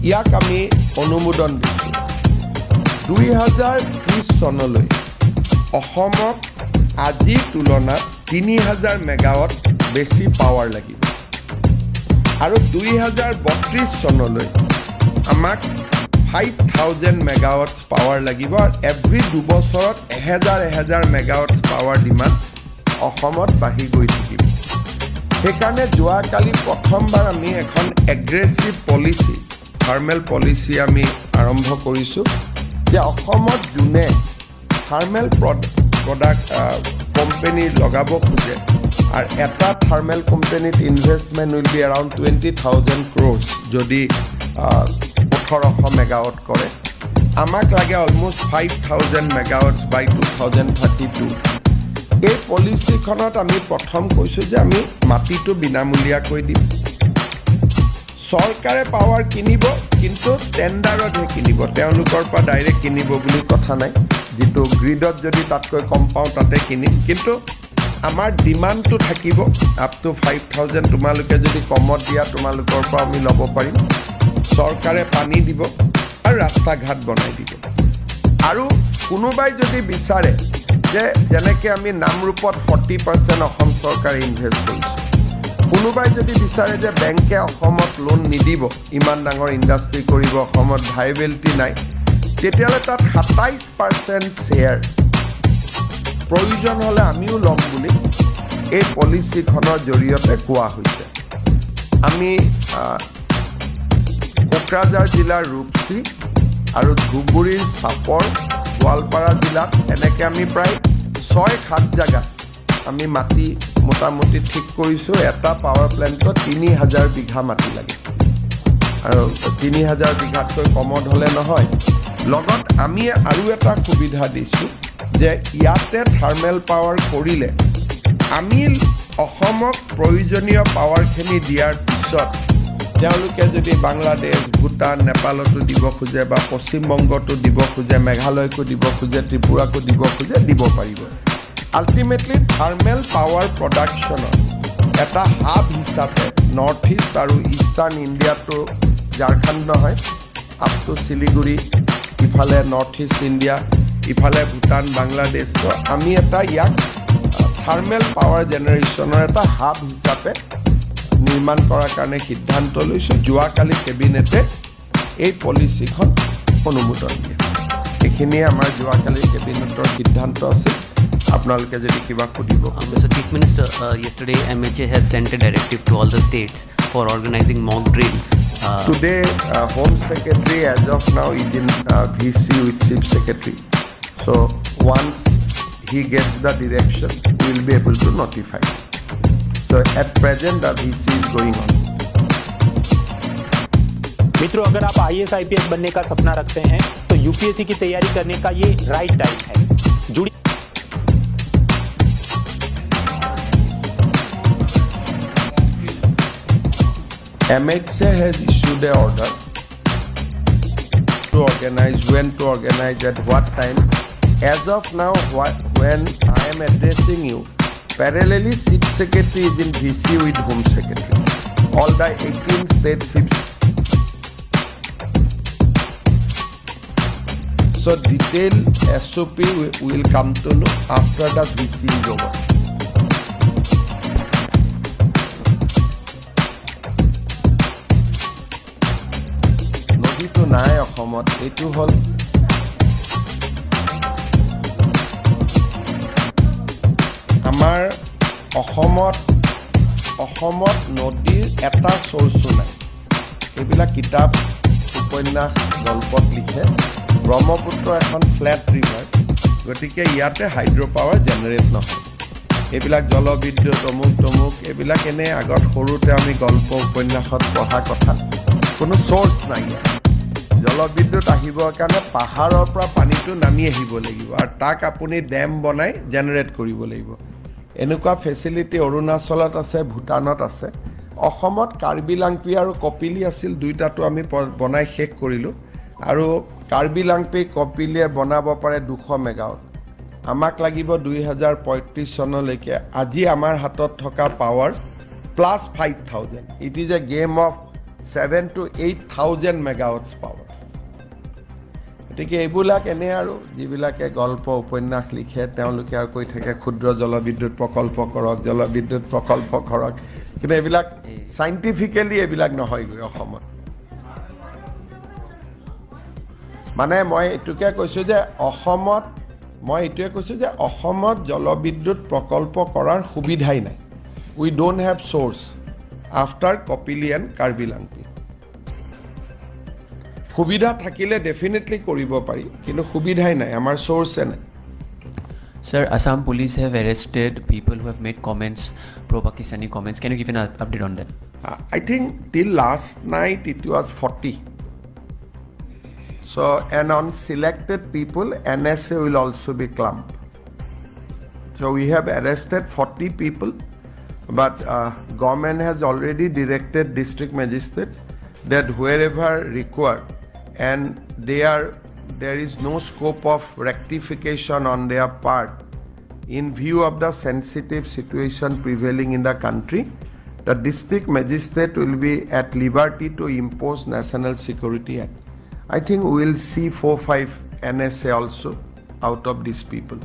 ইয়াক আমি অনুমোদন দিছোঁ। 2030 চনলৈ অসমক আজিৰ তুলনাত 3000 মেগাৱাট বেছি পাৱাৰ লাগিব আৰু 2032 চনলৈ আমাক 5000 মেগাৱাটছ পাৱাৰ লাগিব। আৰু এভৰি 2 বছৰত 1000 1000 মেগাৱাটছ পাৱাৰ ডিমাণ্ড অসমত বাঢ়ি গৈ থাকিব। সেইকাৰণে যোৱাকালি প্ৰথমবাৰ আমি এখন এগ্ৰেছিভ পলিচি, থাৰ্মেল পলিচি আমি আৰম্ভ কৰিছোঁ যে অসমত যোনে থাৰ্মেল প্ৰডাক্ট কোম্পেনী লগাব খোজে আৰু এটা থাৰ্মেল কোম্পেনীত investment will be around 20,000 crores। যদি 1800 মেগাৱাট কৰে, আমাক লাগে almost 5000 megawatts by 2032। এই পলিচিখনত আমি প্ৰথম কৈছোঁ যে আমি মাটিটো বিনামূলীয়াকৈ দিম। চৰকাৰে পাৱাৰ কিনিব, কিন্তু টেণ্ডাৰতহে কিনিব, তেওঁলোকৰ পৰা ডাইৰেক্ট কিনিব বুলি কথা নাই। যিটো গ্ৰীডত যদি তাতকৈ কম পাওঁ, তাতে কিনিম। কিন্তু আমাৰ ডিমাণ্ডটো থাকিব আপ টু 5000। তোমালোকে যদি কমত দিয়া, তোমালোকৰ পৰা আমি ল'ব পাৰিম। চৰকাৰে পানী দিব আৰু ৰাস্তা ঘাট বনাই দিব। আৰু কোনোবাই যদি বিচাৰে যে যেনেকৈ আমি নামৰূপত 40% অসম চৰকাৰে ইনভেষ্ট কৰিছোঁ, কোনোবাই যদি বিচাৰে যে বেংকে অসমত লোন নিদিব, ইমান ডাঙৰ ইণ্ডাষ্ট্ৰি কৰিব, অসমত ভাইবিলিটি নাই, তেতিয়াহ'লে তাত 27% শ্বেয়াৰ প্ৰয়োজন হ'লে আমিও ল'ম বুলি এই পলিচিখনৰ জৰিয়তে কোৱা হৈছে। আমি কোকৰাঝাৰ জিলাৰ ৰূপচী আৰু ধুবুৰীৰ চাপৰ, গোৱালপাৰা জিলাত এনেকৈ আমি প্ৰায় 6-7 জেগাত আমি মাটি মোটামুটি ঠিক কৰিছোঁ। এটা পাৱাৰ প্লেণ্টত 3000 বিঘা মাটি লাগে আৰু 3000 বিঘাতকৈ কমত হ'লে নহয়। লগত আমি আৰু এটা সুবিধা দিছোঁ যে ইয়াতে থাৰ্মেল পাৱাৰ কৰিলে আমি অসমক প্ৰয়োজনীয় পাৱাৰখিনি দিয়াৰ পিছত তেওঁলোকে যদি বাংলাদেশ, ভূটান, নেপালতো দিব খোজে বা পশ্চিমবংগতো দিব খোজে, মেঘালয়কো দিব খোজে, ত্ৰিপুৰাকো দিব খোজে, দিব পাৰিব। আল্টিমেটলি থাৰ্মেল পাৱাৰ প্ৰডাকশ্যনৰ এটা হাব হিচাপে নৰ্থ ইষ্ট আৰু ইষ্টাৰ্ণ ইণ্ডিয়াটো, ঝাৰখণ্ড নহয়, আপ টু শিলিগুৰি, ইফালে নৰ্থ ইষ্ট ইণ্ডিয়া, ইফালে ভূটান, বাংলাদেশ, আমি এটা ইয়াক থাৰ্মেল পাৱাৰ জেনেৰেশ্যনৰ এটা হাব হিচাপে নিৰ্মাণ কৰাৰ কাৰণে সিদ্ধান্ত লৈছোঁ। যোৱাকালি কেবিনেটে এই পলিচিখন অনুমোদন দিয়ে। এইখিনিয়ে আমাৰ যোৱাকালি কেবিনেটৰ সিদ্ধান্ত আছিল। আপোনালোকে যদি কিবা সুধিব খোজে। Mr. Chief Minister, yesterday MHA has sent a directive to all the states for organizing mock drills. Today, Home Secretary as of now is in VC with Chief Secretary. So once he gets the direction, we will be able to notify. So at present, the VC is going on. मित्रों, अगर आप IAS, IPS बनने का सपना रखते हैं तो UPSC की तैयारी करने का ये राइट टाइम है। जुड़ी MHA has issued a order to organize, when to organize, at what time. As of now, when I am addressing you, parallelly Chief Secretary is in VC with Home Secretary. All the 18 state chiefs. So detailed SOP we will come to know after the VC is over. নদীটো নাই অসমত। এইটো হ'ল আমাৰ অসমত নদীৰ এটা চ'ৰ্চো নাই। এইবিলাক কিতাপ, উপন্যাস, গল্পত লিখে। ব্ৰহ্মপুত্ৰ এখন ফ্লেট ৰিভাৰ, গতিকে ইয়াতে হাইড্ৰ' পাৱাৰ জেনেৰেট নহয়। এইবিলাক জলবিদ্যুৎ, অমুক তমুক, এইবিলাক এনেই আগত সৰুতে আমি গল্প উপন্যাসত পঢ়া কথা। কোনো চ'ৰ্চ নাই ইয়াত। জলবিদ্যুৎ আহিবৰ কাৰণে পাহাৰৰ পৰা পানীটো নামি আহিব লাগিব আৰু তাক আপুনি ডেম বনাই জেনেৰেট কৰিব লাগিব। এনেকুৱা ফেচিলিটি অৰুণাচলত আছে, ভূটানত আছে। অসমত কাৰ্বি লাংপি আৰু কপিলি আছিল, দুইটাটো আমি বনাই শেষ কৰিলোঁ। আৰু কাৰ্বি লাংপি, কপিলিয়ে বনাব পাৰে 200 মেগাৱাট। আমাক লাগিব 2035 চনলৈকে আজি আমাৰ হাতত থকা power plus 5000। It is a game of 7 to 8 thousand megawatts power. গতিকে এইবিলাক এনেই আৰু যিবিলাকে গল্প উপন্যাস লিখে, তেওঁলোকে আৰু কৈ থাকে ক্ষুদ্ৰ জলবিদ্যুৎ প্ৰকল্প কৰক, জলবিদ্যুৎ প্ৰকল্প কৰক। কিন্তু এইবিলাক চাইণ্টিফিকেলি এইবিলাক নহয়গৈ অসমত। মানে মই এইটোকে কৈছোঁ যে অসমত, মই এইটোৱে কৈছোঁ যে অসমত জলবিদ্যুৎ প্ৰকল্প কৰাৰ সুবিধাই নাই। We don't have source after Kopili and Karbi Langpi. সুবিধা থাকিলে ডেফিনেটলি কৰিব পাৰি, কিন্তু সুবিধাই নাই, আমাৰ চ'ৰ্চে নাই। Sir, Assam police have arrested people who have made comments, pro-Pakistani comments. Can you give an update on that? I think till last night it was 40. So, and on selected people, NSA will also be clamped. So, we have arrested 40 people, but government has already directed district magistrate that wherever required and there is no scope of rectification on their part, in view of the sensitive situation prevailing in the country, the district magistrate will be at liberty to impose National Security Act. I think we will see 4, 5 NSA also out of these people.